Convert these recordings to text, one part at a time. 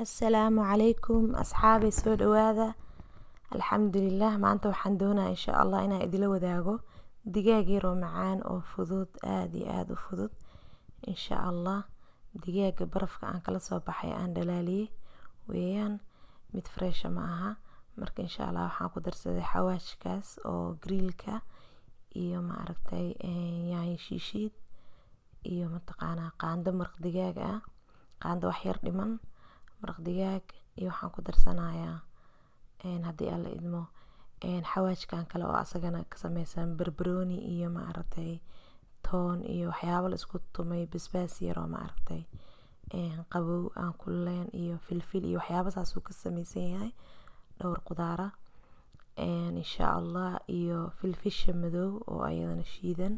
Assalaamu calaykum asxaabay, soo dhawaada. Alxamdulilah, maanta waxaan doonayaa insha Allah inaan idila wadaago digaag yar oo macaan oo fudud, aada iyo aada u fudud insha Allah. Digaaga barafka aan kala soo baxay aan dhalaaliyey weeyaan, mid fresh ma aha. Marka insha Allah waxaan ku darsaday xawaashkaas oo grillka iyo maaragtay yaanyo shiishiid iyo mataqaanaa qaando maraq digaag ah, qaando wax yar dhiman maraq digaag, iyo waxaan ku darsanayaa haddii Alla idmo xawaashkan kale oo asagana ka sameysan barbarooni iyo maaragtay toon iyo waxyaabo la isku tumay, basbaas yar oo maaragtay qabow aan kululeyn iyo filfil iyo waxyaabo saas uu ka sameysan yahay, dhowr qudaara insha Allah, iyo filfisha madow oo ayadana shiidan.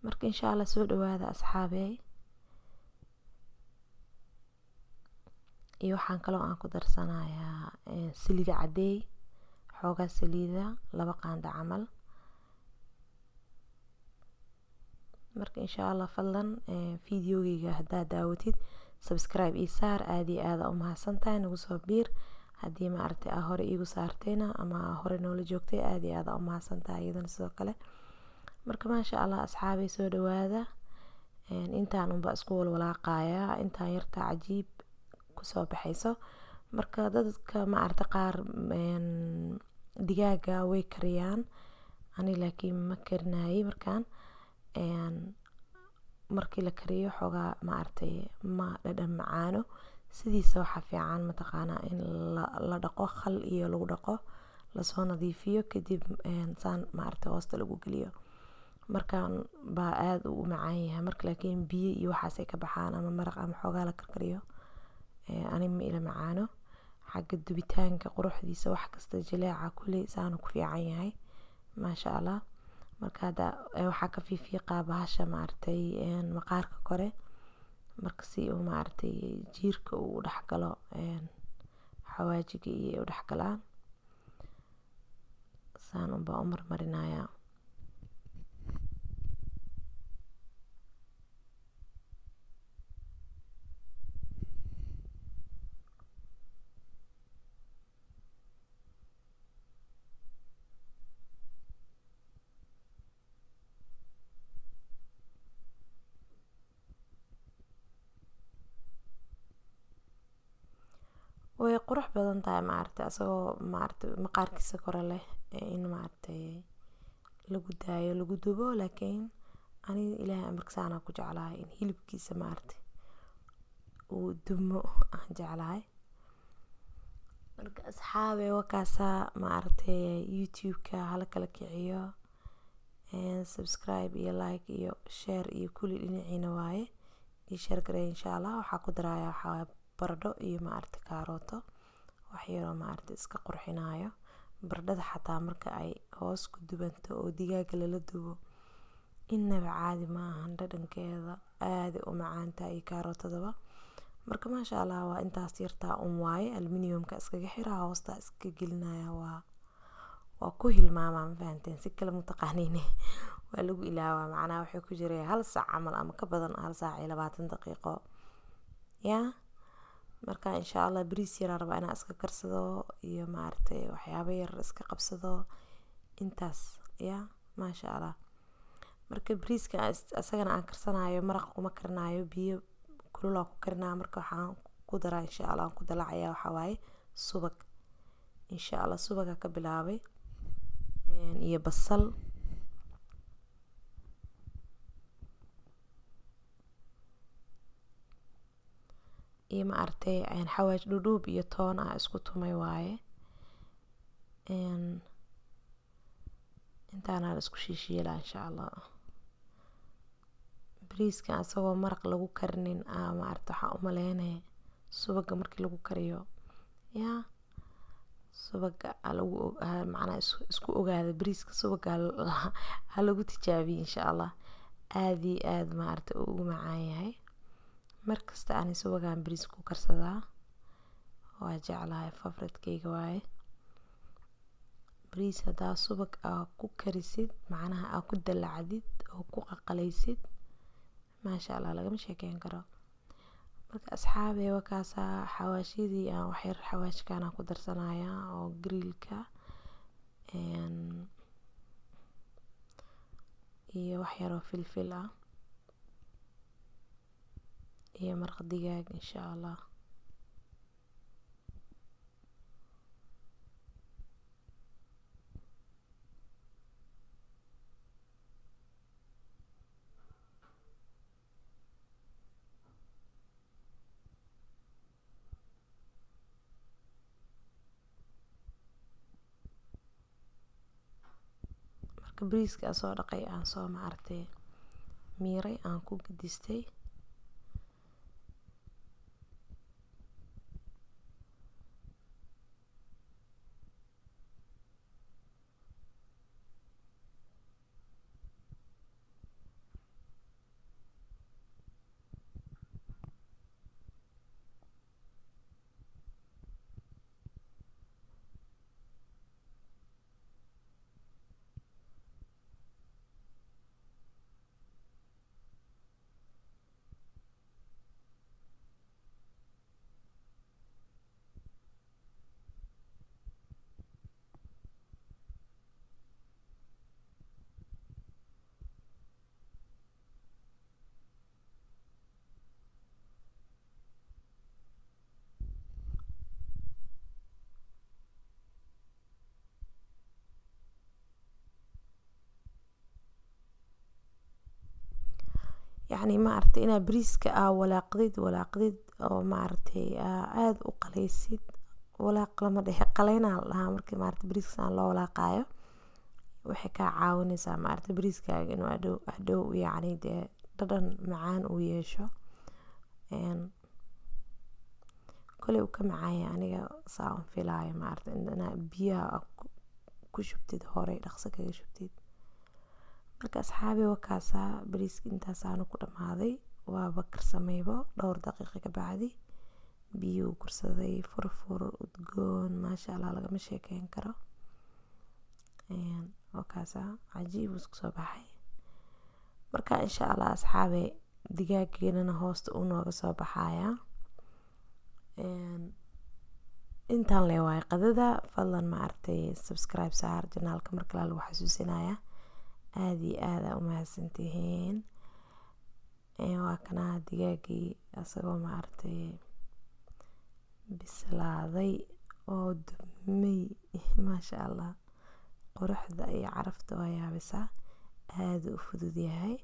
Marka insha Allah soo dhawaada asxaabey. Iyo waxaan kaloo aan ku darsanayaa saliid cadeey, xoogaa saliida 2 qaando camal. Marka insha Allah fadlan videogeyga haddaad daawatid subscribe ii saar, aada iyo aada u mahadsantahay, nagu soo biir. Haddii maaragtay aa hore iigu saartayna ama aa hore noola joogtay, aada iyo aada u mahadsantahay iyadana sidoo kale. Marka maasha Allah asxaabay, soo dhawaada. Intaan unba isku walwalaaqayaa, intaan yartaa cajiib kusoo baxayso. Marka dadka maaragtay qaar digaaga way kariyaan, ani laakiin ma karinayay. Markaan markii la kariyo xoogaa maaragtay ma dhadhan macaano sidiisa. Waxaa fiican mataqaanaa in la dhaqo, khal iyo lagu dhaqo, lasoo nadiifiyo, kadib saan maaragtay hoosta lagu geliyo, markaan baa aada u macaan yahay. Marka laakiin biyo iyo waxaas ay ka baxaan ama maraq ama xoogaa la karkariyo, ani ma ila macaano. Xagga dubitaanka, quruxdiisa, wax kasta, jileeca kuley saanu ku fiican yahay maasha Allah. Marka hadda waxaa ka fiifiiqaa bahasha maaragtay maqaarka kore, marka si uu maaragtay jiirka uu u dhexgalo, xawaajiga iyo ay u dhexgalaan, saan unbaa u marmarinayaa. Way qurux badan tahay maaragtay asagoo maaragtay maqaarkiisa kore leh in maaragtay lagu daayo lagu dubo, laakiin aniga Ilaahay amarkiisa anaa ku jeclahay in hilibkiisa maaragtay uu dumo aan jeclahay. Marka asxaabe, wakaasaa maaragtay YouTube-ka hala kala kiciyo, subscribe iyo like iyo share iyo kulli dhinaciina waaye, iyo share gareey insha Allah. Waxaa ku darayaa waxaa baradho iyo maaragtay kaarooto, wax yaroo maaragtay iska qurxinayo. Baradhada xataa marka ay hoos ku dubanto oo digaaga lala dubo, inaba caadi ma ahan dhadhankeeda, aada u macaan tahay, iyo kaarootadaba. Marka maasha Allah, waa intaas yartaa un waaye. Aluminiumka iskaga xiraa, hoosta iska gelinaya, waa ku hilmaamaa, ma fahanteen? Si kale mataqaaniin, waa lagu ilaawaa. Macnaha waxay ku jiray 1 saac camal ama ka badan, 1 saac iyo 20 daqiiqo yaa. Marka insha Allah bariis yaraan rabaa inaan iska karsado iyo maaragtay waxyaabo yar iska qabsado intaas yaa maasha Allah. Marka bariiska asagana aan karsanayo maraq kuma karinayo, biyo kulul aan ku karinaya. Marka waxaan ku daraa insha Allah, aan ku dalacayaa waxaa waaye subag insha Allah. Subaga ka bilaabay iyo basal iyo maaragtay xawaaj dhudhuub iyo toon ah isku tumay waaye. Intaana la isku shiishiilaa insha Allah. Bariiska asagoo maraq lagu karinin maaragtay waxaan u maleynaya subaga markii lagu kariyo yaa subaga lagu macnaha isku ogaada bariiska subaga ha lagu tijaabiyo insha Allah, aada iyo aada maaragtay uu ugu macaan yahay. Markasta ani subagaan bariis ku karsadaa, waa jeclahay, favoritekeyga waaye. Bariis haddaa subag aa ku karisid, macnaha aa ku dalacdid oo ku qaqalaysid, maasha Allah, lagama sheekeyn karo. Marka asxaabey wakaasaa xawaashidii aan waxyar xawaashkaan aan ku darsanayaa oo grillka iyo wax yaroo filfil ah iyo maraq digaag insha Allah. Marka bariiska aan soo dhaqay aan soo maaragtay miiray aan ku gudistay. Yacni maaragtay inaa bariiska aa walaaqdid walaaqdid oo maaragtay aada u qaleysid. Walaaq lama dhehe, qaleynaa la dhahaa. Markii maaragtay bariiska saan loo walaaqaayo waxay kaa caawinaysaa maaragtay bariiskaaga inuu hadhow hadhow yacni dee dhadhan macaan uu yeesho. Koley uu ka macaan yahay aniga saa un filaayo maaragtay inaa biyaha ku shubtid horey dhaqso kaga shubtid. Marka asxaabi wakaasaa bariiska intaasaanu ku dhamaaday, waaba karsamaybo dhowr daqiiqo ka bacdi biyuu kursaday furfur udgoon maasha Allah lagama sheekeyn karo. Wakaasaa cajiib isku soo baxay. Marka insha Allah asxaabe digaaggeenana hoosta uu nooga soo baxayaa. Intaan lee waayo qadada. Fadlan maaragtay subscribe saar janaalka, mar kale lagu xasuusinayaa. Aada iyo aada u mahadsantihiin. Waa kanaa digaagii asagoo maaragtay bislaaday oo dubmay maasha Allah, quruxda iyo carafta waa yaabisaa, aada u fudud yahay.